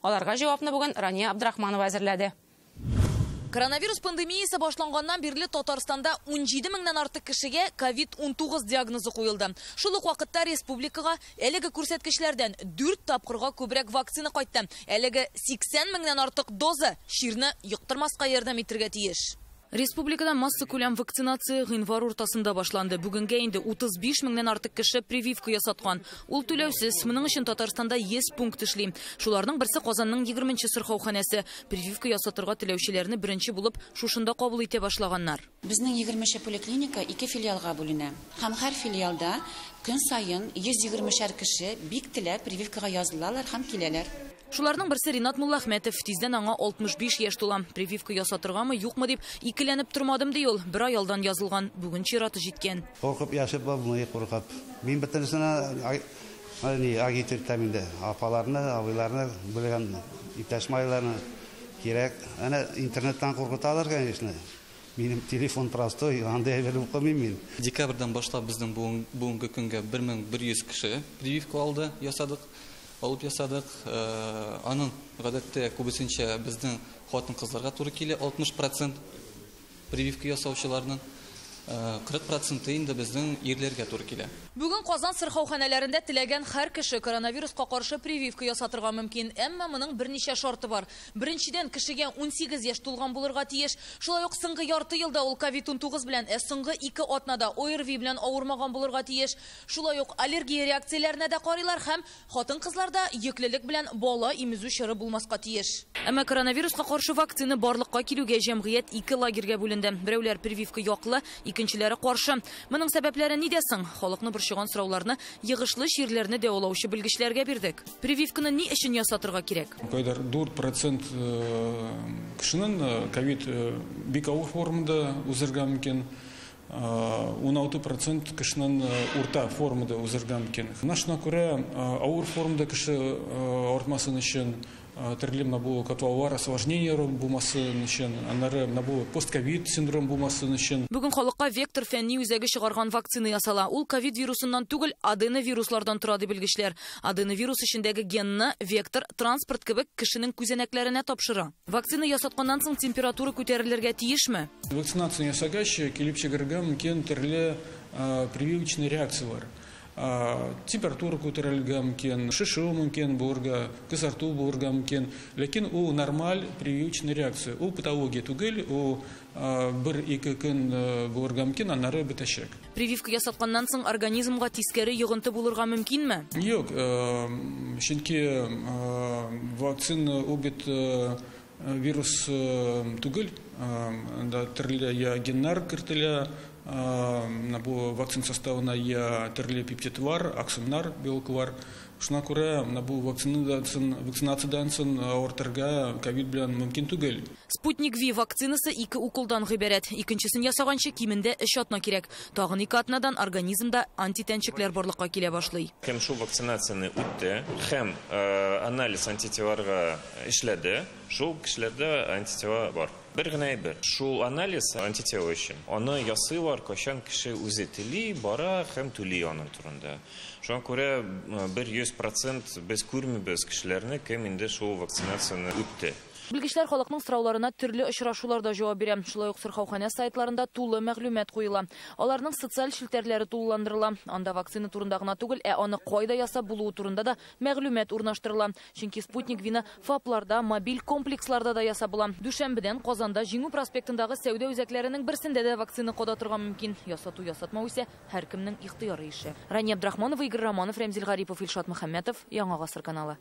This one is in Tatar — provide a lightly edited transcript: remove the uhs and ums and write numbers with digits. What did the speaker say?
Аларга җавапны бүген Рания Абдрахманова әзерләде. Коронавирус пандемиясе башланганнан бирле Татарстанда 17 меңнән артык кешегә COVID-19 диагнозы куелды. Шул ук вакытта республикага әлеге күрсәткечләрдән 4 тапкырга күбрәк вакцина кайтты. Әлеге 80 меңнән артык доза чирне йоктырмаска ярдәм итәргә тиеш. Республикада массакүләм вакцинация гыйнвар уртасында башланды. Бүгенгә инде 35 меңнән артык кеше прививка ясаткан. Ул түләүсез. Моның өчен Татарстанда 100 пункт эшли. Шуларның берсе Казанның 20нче сырхауханәсе. Прививка ясатырга теләүчеләрне беренче булып шушында кабул итә башлаганнар. Безнең 20нче поликлиника 2 филиалга бүленә. Һәм һәр филиалда көн саен 120шәр кеше бик теләп прививкага язылалар һәм киләләр. Шуларның берсе Ринат Муллахметов. Тиздән аңа 65 яшь тула. Прививка ясатыргамы, юкмы дип икеләнеп тормадым ди ул. Бер ай алдан язылган. Бүген чираты җиткән. Куркып яшәп булмый, куркып. Мин бөтенесенә агитир итәм инде. Апаларны, абыйларны, белгән иптәш малайларны кирәк. Әнә интернеттан куркыталар, конечно. Минем телефон простой, анда әйбер укымыйм мин. Декабрьдән башлап безнең бүгенге көнгә 1100 кеше прививка алды, ясадык. Алып ясадык. Аның гадәттә күбесенчә безнең хатын-кызларга туры килә, 60% прививка ясаучыларның, 40% инде безнең ирләргә туры килә. Бүген Казан сырхауханәләрендә теләгән һәр кеше коронавируска каршы прививка ясатырга мөмкин. Әмма моның берничә шарты бар. Беренчедән, кешегә 18 яшь тулган булырга тиеш. Шулай ук соңгы ярты елда ул COVID-19 белән, ә соңгы 2 атнада ОРВИ белән авырмаган булырга тиеш. Шулай ук аллергия реакцияләренә дә карыйлар һәм хатын-кызларда йөклелек белән бала имезү чоры булмаска тиеш. Әмма коронавируска каршы вакцина барлыкка килүгә җәмгыять 2 лагерьгә бүленде. Берәүләр прививка яклы, икенчеләре каршы. Моның сәбәпләре нидә соң? Халыкны борчыган сорауларны йыгышлы чирләрне дәвалаучы белгечләргә бирдек. Прививканы ни өчен ясатырга кирәк? Кайдыр 4% кешенең ковид бик авыр формада узырга мөмкин. 16% кешенең урта формада узырга мөмкин. Шуңа күрә авыр формада кеше авыртмасын өчен төрле менә бу котлаулар, осложнениеләр булмасын өчен, аннары менә бу постковид синдром булмасын өчен. Бүген халыкка Вектор фәнни үзәге чыгарган вакцина ясала. Ул ковид вирусыннан түгел, аденовируслардан тора ди белгечләр. Аденовирус эчендәге генны вектор транспорт кебек кешенең күзәнәкләренә тапшыра. Вакцина ясатканнан соң температура күтәрелергә тиешме? Вакцинация ясагач килеп чыгарга мөмкин төрле прививочный реакцияләр. Температура күтәрелергә мөмкин, шешү мөмкин булырга, кызарту булырга мөмкин. Ләкин ул нормаль прививочный реакция. Ул патология түгел, ул 1-2 көн булырга мөмкин, аннары бетәчәк. Прививка ясатканнан соң организмга тискәре йогынты булырга мөмкинме? Юк, чөнки вакцина ул бит вирус түгел, анда төрле я геннар кертелә, бу вакцина составына я төрле пептидлар, аксымнар, белоклар. Шуңа күрә бу вакцинациядән соң авыртырга ковид белән мөмкин түгел. Спутник Ви вакцинасы 2 уколдан гыйбарәт. Икенчесен ясаганчы кимендә 3 атна кирәк. Тагын 2 атнадан организмда антитәнчекләр барлыкка килә башлый. Һәм шул вакцинацияне үтте, һәм анализ антителарга эшләде. Шул кешеләрдә антитела бар. Бер генә әйбер. Шул анализ антитела өчен. Аны ясыйлар, кайчан кеше үзе тели, бара һәм түли аның турында. Шуңа күрә 100% без күрмибез кешеләрне, кем инде шул вакцинацияне үтте. Белгечләр халыкның сорауларына төрле очрашуларда җавап бирә. Шулай ук сырхауханә сайтларында тулы мәгълүмат куела. Аларның социаль челтәрләре тулыландырыла. Анда вакцина турында гына түгел, ә аны кайда ясап булуы турында да мәгълүмат урнаштырыла. Чөнки Спутник Вины ФАПларда, мобиль комплексларда да ясап була. Дүшәмбедән Казанда Җиңү проспектындагы сәүдә үзәкләренең берсендә дә вакцина кадатырга мөмкин. Ясату, ясатмау исә һәркемнең ихтыяры ише. Рания Абдрахманова, Игорь Романов, Рәмзил Гарипов, Илшат Мөхәммәтов, Яңа Гасыр каналы.